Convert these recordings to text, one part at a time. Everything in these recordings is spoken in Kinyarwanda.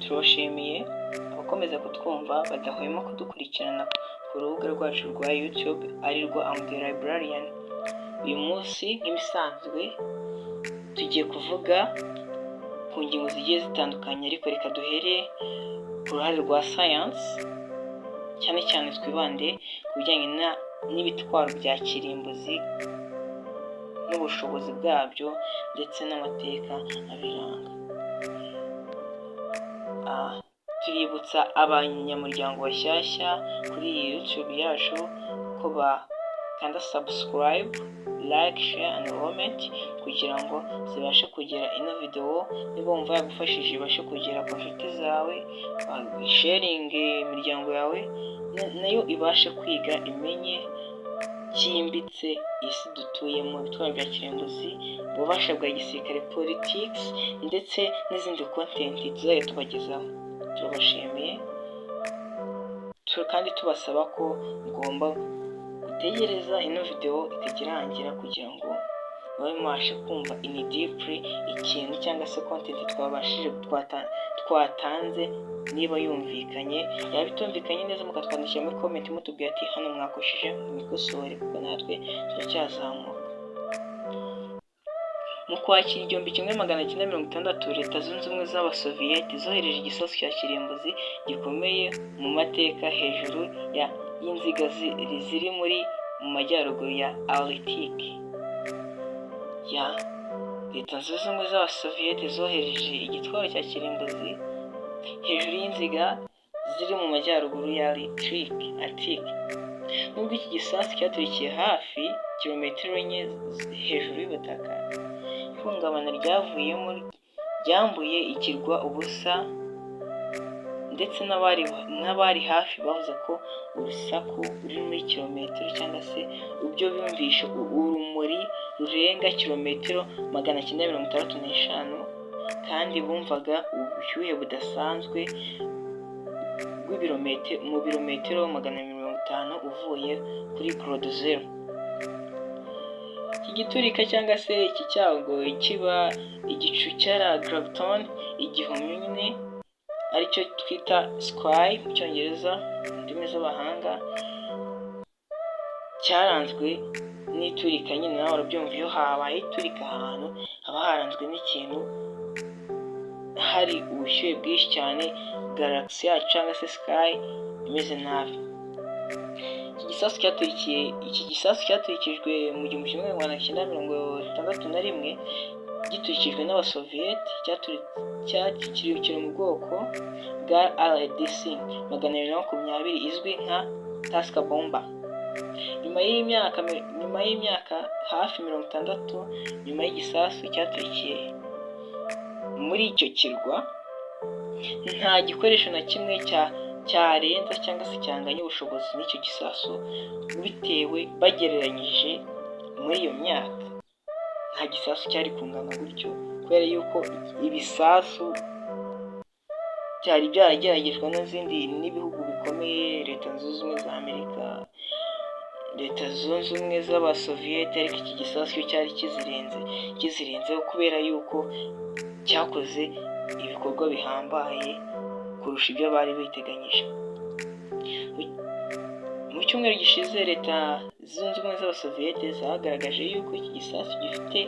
Turabashimiye abakomeza kutwumva badahwema kudukurikirana ku rubuga rwacu rwa YouTube, ari rwo Am The Librarian. Uyu munsi nk'ibisanzwe tugiye kuvuga ku ngingo zigiye zitandukanye, ariko reka duhere ku ruhare rwa science, cyane cyane twibande ku bijyanye n'ibitwaro bya kirimbuzi n'ubushobozi bwabyo ndetse n'amateka abiranga. Tuributsa abanyamuryango bashyashya kuri iyi YouTube yacu ko bakanda subscribe, like, share and comment kugira ngo zibashe kugera ino video. Niba wumva yagufashije, ibashe kugera ku nshuti zawe, sharinge imiryango yawe nayo ibashe kwiga, imenye cyimbitse isi dutuyemo, ibitwaro bya kirimbuzi, ububasha bwa gisirikare, politics ndetse n'izindi content tuzajya tubagezaho. Turabashimiye kandi tubasaba ko mugomba gutegereza ino video ikajya irangira kugira ngo mube mubashe kumva in deeply ikintu cyangwa se content twabashije twatanze, niba yumvikanye. Yaba itumvikanye neza, mukatwandikira muri comment mutubwira ati: "Hano mwakosheje, mwikosore," kuko natwe turacyazamuka. Mu Kwakira 1960, Leta Zunze Ubumwe z'Abasoviyeti zohereje igisasu cya kirimbuzi gikomeye mu mateka hejuru y'inziga ziri mu majyaruguru ya Arctic. Ya Leta Zunze Ubumwe z'Abasoviyeti zohereje igitwaro cya kirimbuzi hejuru y'inziga ziri mu majyaruguru ya Arctic. Nubwo iki gisasu cyaturikiye hafi kilometero 4 hejuru y'ubutaka, ihungabana ryavuyemo ryambuye ikirwa ubusa, ndetse n'abari hafi bavuze ko urusaku ruri muri kilometero cyangwa se ibyo bumvishe urumuri rurenga kilometero 965, kandi bumvaga ubushyuhe budasanzwe bw'ibirometero mu birometero 250 uvuye kuri ground zero. Iki giturika cyangwa se iki cyago kiba, igicu cya graviton, igihumyo nyine aricyo twita sky mu Cyongereza, mu ndimi z'abahanga, cyaranzwe n'iturika nyine. Nawe urabyumva, iyo habaye iturika ahantu haba haranzwe n'ikintu, hari ubushyuhe bwinshi cyane, galaxy yacu cyangwa se sky imeze nabi. Iki gisasu cyaturikijwe mu 1961, giturikijwe n'Abasoviyeti, kiri mu bwoko bwa RDC 220 izwi nka Tusk bomber. Nyuma y'imyaka hafi 60 nyuma y'igisasu cyaturikiye muri icyo kirwa, nta gikoresho na kimwe cyarenza cyangwa se cyanganya ubushobozi n'icyo gisasu, bitewe bagereranyije muri iyo myaka nta gisasu cyari kungana gutyo, kubera yuko ibisasu byari byarageragejwe n'izindi n'ibihugu bikomeye, Leta Zunze Ubumwe za Amerika, Leta Zunze Ubumwe z'Abasoviyete, ariko iki gisasu cyo cyari kizirenzeho kubera yuko cyakoze ibikorwa bihambaye kurusha ibyo bari biteganyije. Mu cyumweru gishize, Leta Zunze Ubumwe z'Abasoviyete zagaragaje yuko iki gisasu gifite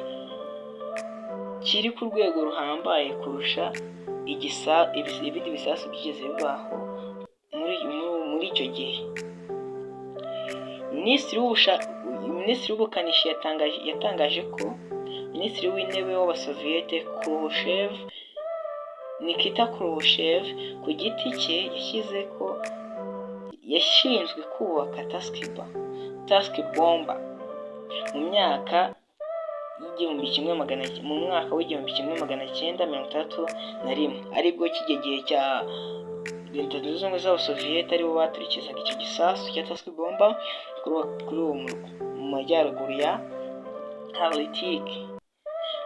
kiri ku rwego ruhambaye kurusha ibindi bisasu byigeze bibaho muri icyo gihe. Minisitiri w'ubukanishi yatangaje ko Minisitiri w'Intebe w'Abasoviyete Khrushchev, Nikita Khrushchev, ku giti cye yashyize ko yashinzwe kubaka Tusk bomber mu mwaka w'1961, aribwo kijya gihe cya Leta Zunze Ubumwe z'Abasoviyete aribo baturikizaga icyo gisasu cya Tusk bomber kuri uwo murwa mu majyaruguru ya Arctic.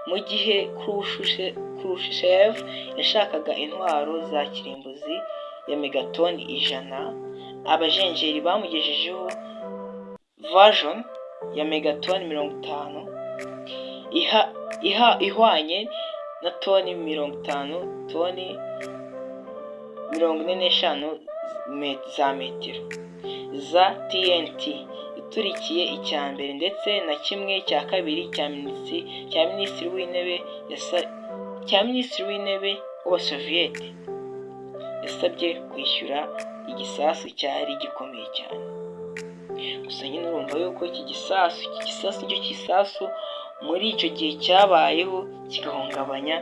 Mu gihe Khrushchev yashakaga intwaro za kirimbuzi ya megatoni 100, abajenjeri bamugejejeho version ya megatoni 50 ihwanye na toni 50 toni. 45 za metero za TNT iturikiye icya mbere, ndetse na kimwe cya kabiri cya minisitiri w'intebe w'Abasoviyete yasabye kwishyura. Igisasu cyari gikomeye cyane. Gusa nyine urumva yuko iki gisasu nicyo gisasu muri icyo gihe cyabayeho kigahungabanya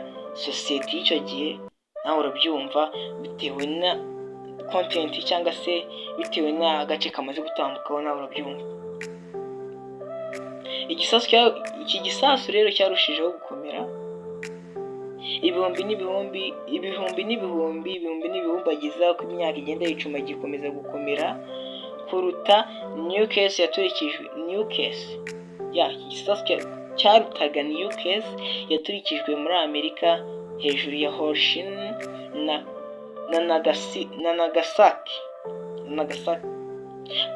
sosiyete y'icyo gihe. Nawe urabyumva bitewe na content cyangwa se bitewe n'agace kamaze gutambukaho, nawe urabyumva. Iki gisasu rero cyarushijeho gukomera ibihumbi n'ibihumbi, ibihumbi n'ibihumbi, ibihumbi n'ibihumbagiza. Uko imyaka igenda yicuma, gikomeza gukomera kuruta nukes yaturikijwe, nukes ya iki gisasu cyarutaga nukes yaturikijwe muri Amerika hejuru ya Hiroshima na Nagasaki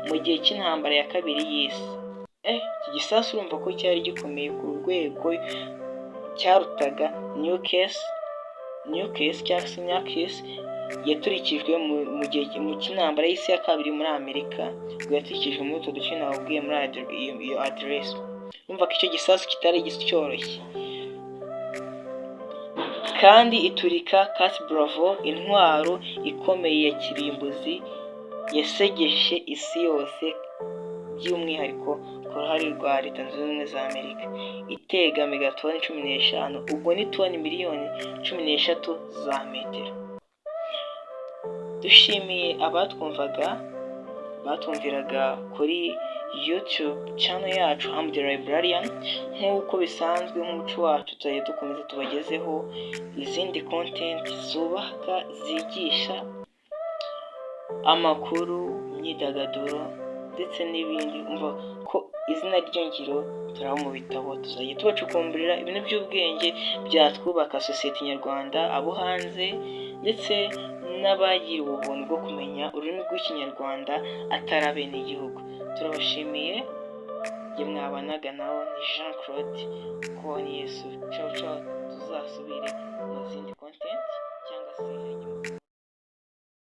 mu gihe cy'Intambara ya Kabiri y'Isi. Iki gisasu urumva ko cyari gikomeye ku rwego cyarutaga nukes cyangwa se nukes yaturikijwe mu gihe cy'Intambara y'Isi ya Kabiri muri Amerika, ubwo yaturikijwe muri utwo duce nababwiye, muri iyo aderesi. Urumva ko icyo gisasu kitari cyoroshye. Kandi iturika Cat Bravo, intwaro ikomeye ya kirimbuzi yasegeshe isi yose, by'umwihariko ku ruhare rwa Leta Zunze Ubumwe za Amerika, itega megatoni 15, ubwo ni toni miliyoni 13 za metero. Dushimiye abatwumvaga, batwumviraga kuri YouTube channel yacu Am the Librarian. Nk'uko bisanzwe, nk'umuco wacu, tuzajya dukomeza tubagezeho izindi content zubaka, zigisha, amakuru, imyidagaduro ndetse n'ibindi. Umva ko izina ry'ingiro turaba mu bitabo, tuzajya tubacukumburira ibintu by'ubwenge byatwubaka sosiyete nyarwanda, abo hanze ndetse n'abagiriwe ubuntu bwo kumenya ururimi rw'Ikinyarwanda atari abenegihugu. Turabashimiye. Njye mwabanaga nawe ni Jean Claude Yesu. Ciao ciao, tuzasubire mu zindi content cyangwa se.